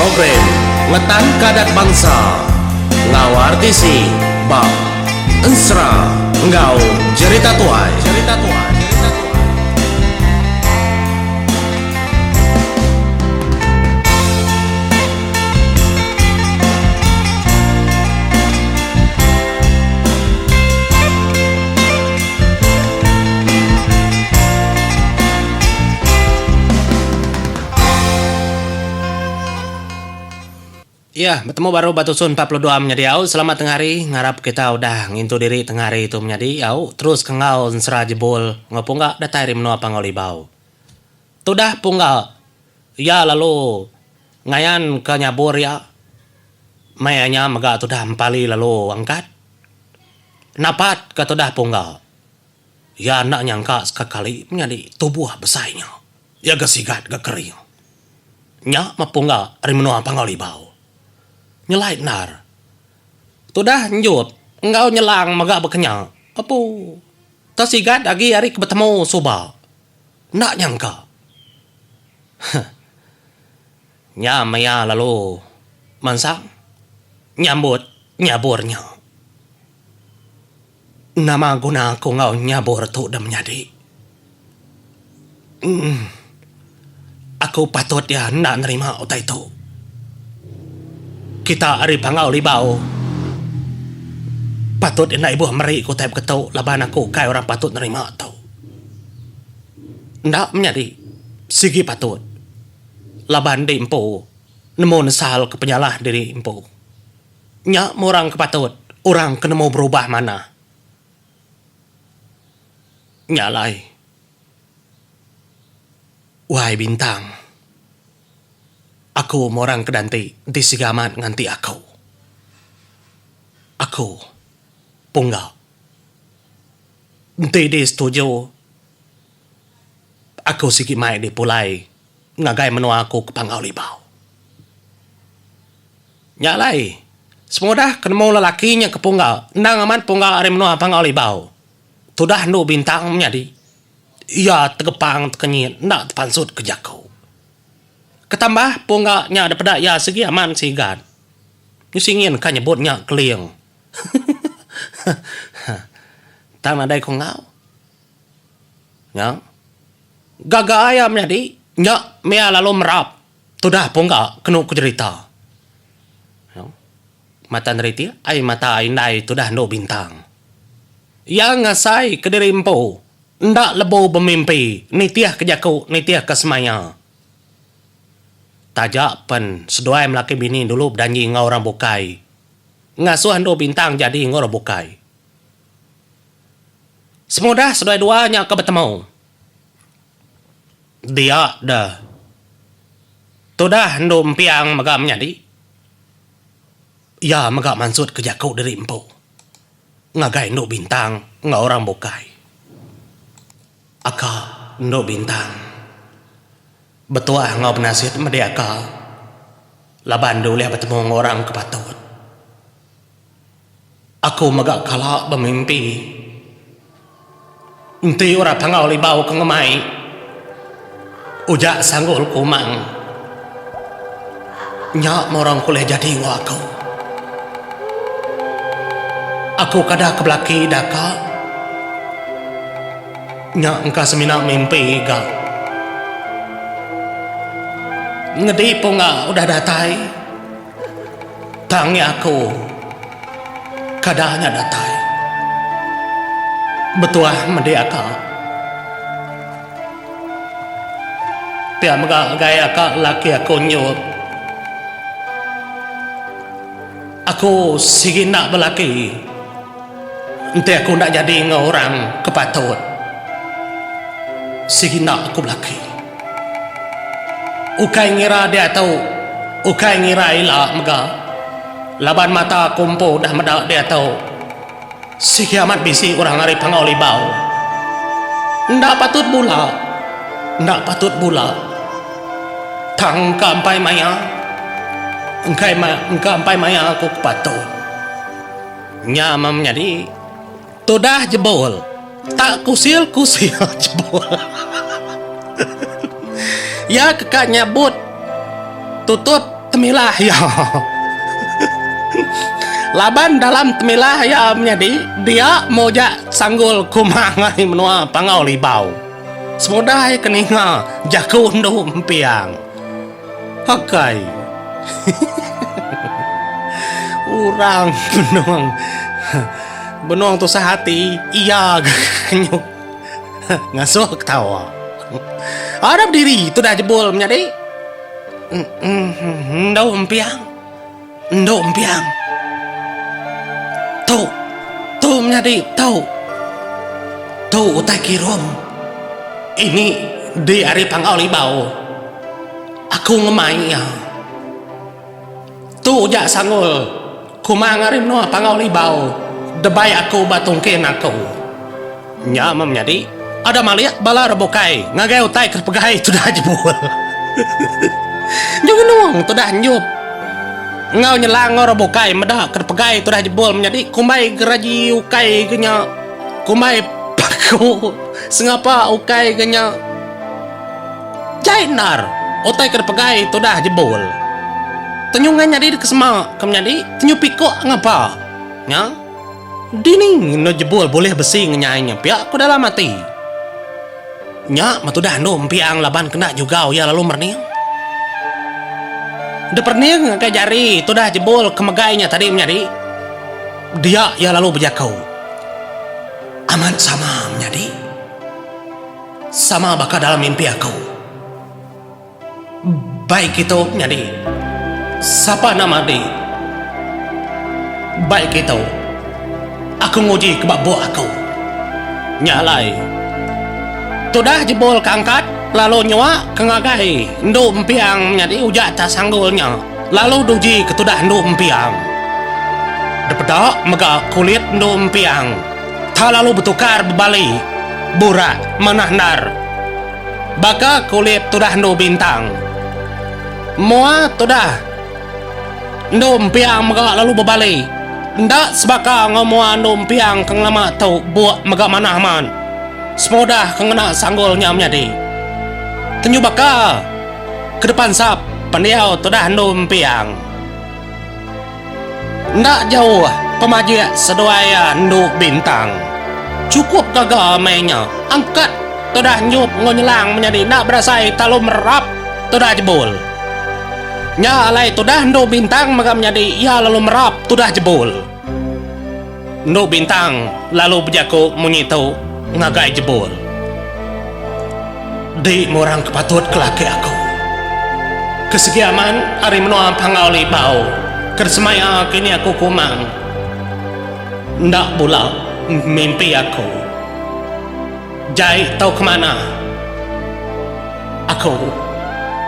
Program Ngetanka Adat Bansa enggau RTC ba Ensera enggau Jerita Tuai. Jerita Tuai. Iya, betemu baru ba tusun 42 menyadi au. Selamat tengah hari. Ngarap kita udah ngintu diri tengah hari tu menyadi au. Terus ke enggau ensera jebul enggau pungga datai ari menua Panggau Libau. Tudah pungga iya lalu ngayan ke nyabur iya. Maya nya mega tudah empali lalu angkat. Napat ke tudah pungga. Iya enda nyangka sekakali menyadi tubuh besai nya. Iya ga sigat ga kering. Nya meh pungga ari menua Panggau Libau. Nyelai endar. Tudah enjup enggau nyelang mega baka nya. Apu. Tesigat agi ari ke betemu suba. Enda nyangka. Huh. Nya meh iya lalu mansang nyambut nyabur nya. Nama guna aku enggau nyabur tu deh menyadi. Emm. Aku patut iya enda nerima utai tu. Kita ari Panggau Libau patut enda ibuh meri ku utai beketu laban aku ukai orang patut nerima tu. Enda menyadi sigi patut laban enti empu nemu nesal ke penyalah diri empu. Nya meh orang ke patut, orang ke nemu berubah manah. Nya alai, wai bintang, aku meh orang ke danti enti siga amat nganti aku. Aku pungga. Enti di setuju, aku sigi mai di pulai ngagai menua aku ke Panggau Libau. Nya alai, sepengudah ke nemu lelaki nya ke pungga, endang amat pungga ari menua Panggau Libau. Tudah endu bintang menyadi. Iya tegepang tekenyit enda tepansut ke jaku. Ketambah pungga nya dipeda iya sigi amat sigat. Nyu singin ka nyebut nya keling. Tang nadai ku enggau. Nya. Gaga iya menyadi nya mia lalu merap. Tudah pungga kenu ku jerita. Mata neritik ai mata indai tudah endu bintang. Iya ngasai kediri empu enda lebu bemimpi nitih ke jaku nitih ke semaya. Taja pen seduai melaki bini dulu bedanji enggau orang bukai ngasuh endu bintang jadi enggau orang bukai. Semudah seduai dua nya ke betemu. Dia deh. Tudah endu empiang mega menyadi. Iya mega mansutka jaku diri empu ngagai endu bintang enggau orang bukai. Aka endu bintang betuah enggau benasit medi aka laban deh ulih betemu enggau orang ke patut. Aku mega kala bemimpi enti orang Panggau Libau ke ngemai ujak sanggul kumang nya meh orang ke ulih jadi enggau aku. Aku kada ke belaki daka nya engka semina mimpi ga. Ngedi pungga udah datai. Tang nya aku kada nya datai. Betuah medi aka. Pia mega ngagai aka laki aku nyut. Aku sigi enda belaki enti aku enda jadi enggau orang ke patut. Sigi enda aku belaki. Ukai ngira diatu, ukai ngira ila mega. Laban mata aku empu udah meda diatu. Sigi amat bisi orang ari Panggau Libau. Enda patut bula. Enda patut bula. Tang engka empai maya. Engkai engka empai maya aku ke patut. Nya meh menyadi. Tudah jebul. Tak kusil-kusil jebul. Iya ke ka nyabut tutup. temilah iya. Laban dalam temilah iya menyadi dia moja sanggul kumang ari menua Panggau Libau. Semudah iya ke ninga jaku endu Empiang. Akai. Orang benung benung tusah ati iya ga nyuk ngasuh ketawa. Arap diri tudah jebul menyadi. Endu Empiang. Endu Empiang. Tu. Tu menyadi tu. Tu utai kirum. Ini di ari Panggau Libau. Aku ngemai iya. Tu uja sanggul kumang ari menua Panggau Libau debai aku ba tungkin aku. Nya meh menyadi ada malik bala re bukai ngagai utai ke pegai tudah jebul. Nyu ngenung tudah nyup enggau nyelang enggau re bukai meda ke pegai tudah jebul menyadi kumbai geraji ukai ke nya kumbai paku sengapa ukai ke nya. Jai endar utai ke dipegai tudah jebul. Tenyungan nyadi dikesema ke menyadi tenyu pikuk ngapa nya. Dini enda jebul bulih besi ngenyai nya pia ku dalam ati. Nya meh tudah endu empiang laban kena jugau iya lalu merening. Deperening ngagai jari tudah jebul ke megai nya tadi menyadi. Dia iya lalu bejaku. Amat sama menyadi. Sama baka dalam mimpi aku. Bai kitu nyadi. Sapa nama di. Bai kitu. Aku nguji ke ba buk aku. Nya alai. Tudah jebul ke angkat lalu nyua ke ngagai endu empiang menyadi ujak ta sanggul nya lalu duji ke tudah endu empiang. Depeda mega kulit endu empiang ta lalu betukar bebali burak manah endar. Baka kulit tudah endu bintang. Mua tudah endu empiang mega lalu bebali. Enda sebaka enggau mua endu empiang ke ngelama tu buk mega manah amat. Semudah ke ngena sanggul nya menyadi. Tenyu baka ke depan sap pendiau tudah endu empiang. Enda jauh pemajik seduai iya endu bintang. Chukup gaga meh nya. Angkat tudah nyup enggau nyelang menyadi enda berasai talu merap tudah jebul. Nya alai tudah endu bintang mega menyadi iya lalu merap tudah jebul. Endu Bintang lalu bejaku munyi tu ngagai Jebul. Di meh orang ke patut ke laki aku. Ke segi aman ari menua Panggau Libau ke disemaya kini aku Kumang. Enda bula mimpi aku. Jai tauka manah. Aku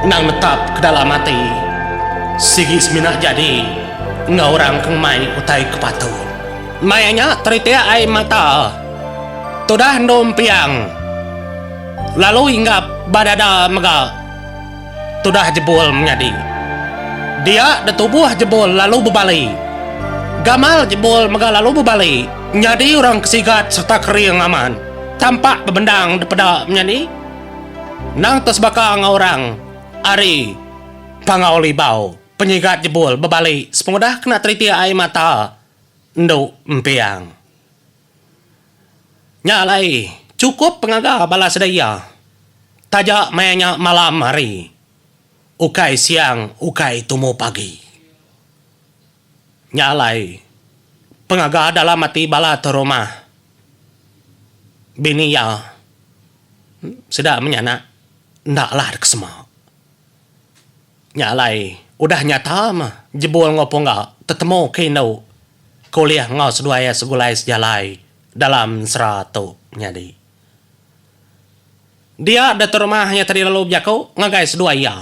endang netap ke dalam ati sigi semina jadi enggau orang ke ngemai utai ke patut. Maya nya teritik ai mata tudah endu empiang lalu inggap ba dada mega tudah jebul menyadi. Dia detubuh jebul lalu bebali. Gamal jebul mega lalu bebali nyadi orang ke sigat sereta kering amat tampak bebendang dipeda menyadi. Endang tu sebaka enggau orang ari Panggau Libau, penyigat jebul bebali sepengudah kena teritik ai mata endu empiang. Nya alai chukup pengaga bala sida iya taja maya nya malam hari ukai siang ukai tumu pagi. Nya alai pengaga dalam ati bala tu rumah bini iya. Sida menyanak enda lah deka sema. Nya alai udah nyata meh jebul enggau pungga tetemu ke indu ke ulih enggau seduai iya segulai sejalai dalam ensera tu nyadi. Dia datu rumah nya tadi lalu bejaku ngagai seduai iya.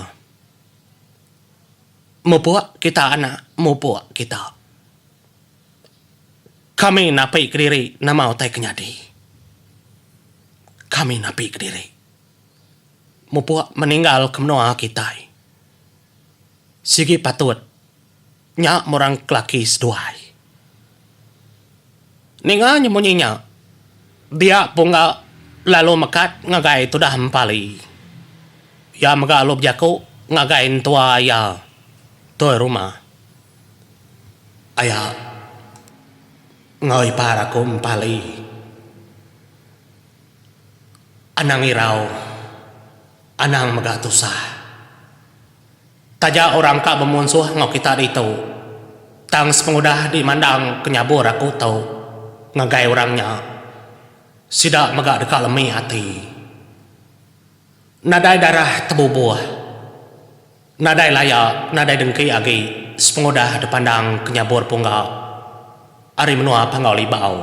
Mupuk kita anak mupuk kita. Kami napi kediri nama utai ke nyadi. Kami napi kediri. Mupuk meninggal ke menua kitai. Sigi patut nya murang kelaki seduai. Ninga nya munyi nya, dia pungga lalu mekat ngagai tudah Empali. Iya mega lalu bejaku ngagai entua iya. Tuai rumah. Aya enggau ipar aku Empali. Anang irau, anang mega tusah. Taja orang ka bemunsuh enggau kita ditu, tang sepengudah di mandang ke nyabur aku tu ngagai orang nya, sida mega deka lemi ati. Nadai darah tebubuh, nadai laya, nadai dengki agi sepengudah dipandang ke nyabur pungga ari menua Panggau Libau.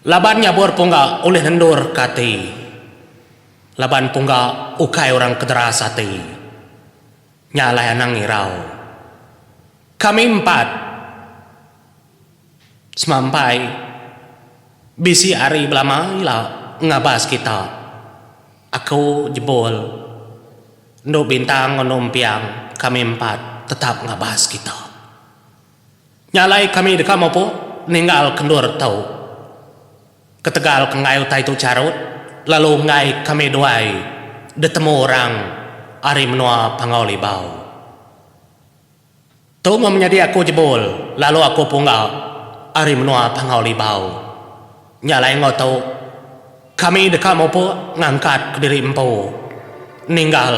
Laban nyabur pungga ulih nendur ke ati. Laban pungga ukai orang ke deras ati. Nya alai anang irau. Kami empat semampai bisi ari belama ila ngabas kita. Aku jebul endu bintang enggau endu empiang kami empat tetap ngabas kita. Nya alai kami deka mupuk ninggal ke endur tu. Ketegal ke enggai utai tu charut lalu enggai kami duai ditemu orang ari menua Panggau Libau. Tu meh menyadi aku jebul lalu aku pungga ari menua Panggau Libau. Nya alai enggau tu kami deka mupuk ngangkat kediri empu ninggal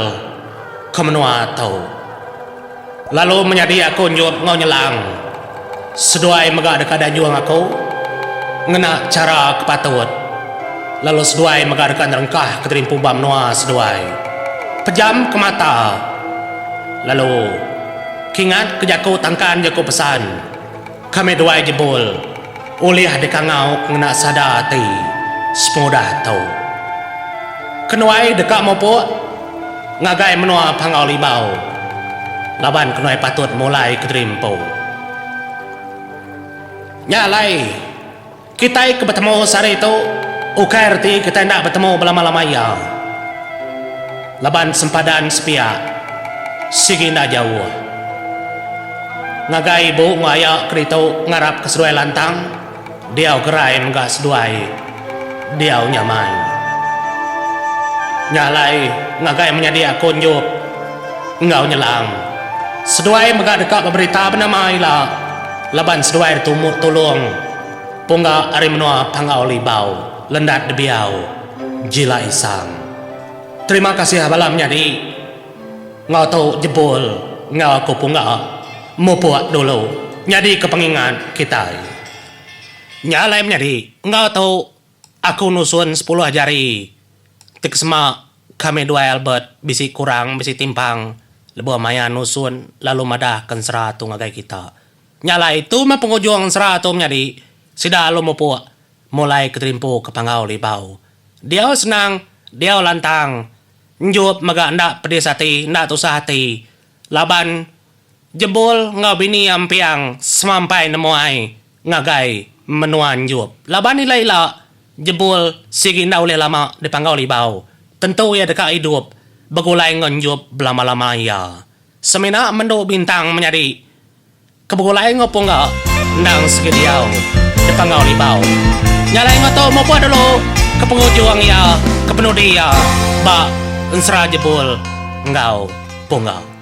ke menua tu. Lalu menyadi aku nyup enggau nyelang seduai mega deka dianjung aku ngena chara ke patut lalu seduai mega deka nerengkah kediri empu ba menua seduai. Pejam ke mata lalu kingat ke jaku tangkan jaku pesan kami duai jebul. Ulih dikangau ke ngena sada ati sepengudah tu. Kenuai deka mupuk ngagai menua Panggau Libau laban kenuai patut mulai kediri empu. Nya alai, kitai ke betemu sehari tu ukai reti kitai enda betemu belama-lama iya. Laban sempadan sepiak sigi enda jauh. Ngagai ibu enggau aya ke ditu ngarap ke seduai lantang, diau gerai mega seduai diau nyamai. Nya alai ngagai menyadi aku Enjup enggau Nyelang. Seduai mega deka beberita benama ila laban seduai ditumu tulung pungga ari menua Panggau Libau Lendat Debiau Jila Isang. Terima kasih bala menyadi enggau tu jebul enggau aku pungga mupuk dulu nyadi ke pengingat kitai. Nya alai menyadi enggau tu aku nusun sepuluh jari ti kesema kami duai Albert bisi kurang bisi timpang lebuh maya nusun lalu madah ke ensera tu ngagai kita. Nya alai tu meh pengujung ensera tu menyadi sida lalu mupuk Mulai keterimpu ke Panggau Libau. Diau senang, diau lantang. Enjup mega enda pedis ati, enda tusah ati laban Jebul enggau bini iya Empiang semampai nemuai ngagai menua Enjup. Laban ila-ila Jebul sigi enda ulih lama di Panggau Libau. Tentu iya deka idup begulai enggau Enjup belama-lama iya. Semina mendu bintang menyadi. Ke begulai enggau pungga endang sigi diau di Panggau Libau. Nya alai enggau tu mupuk dulu ke pengujung iya ke penudi iya ba Ensera Jebul enggau Pungga.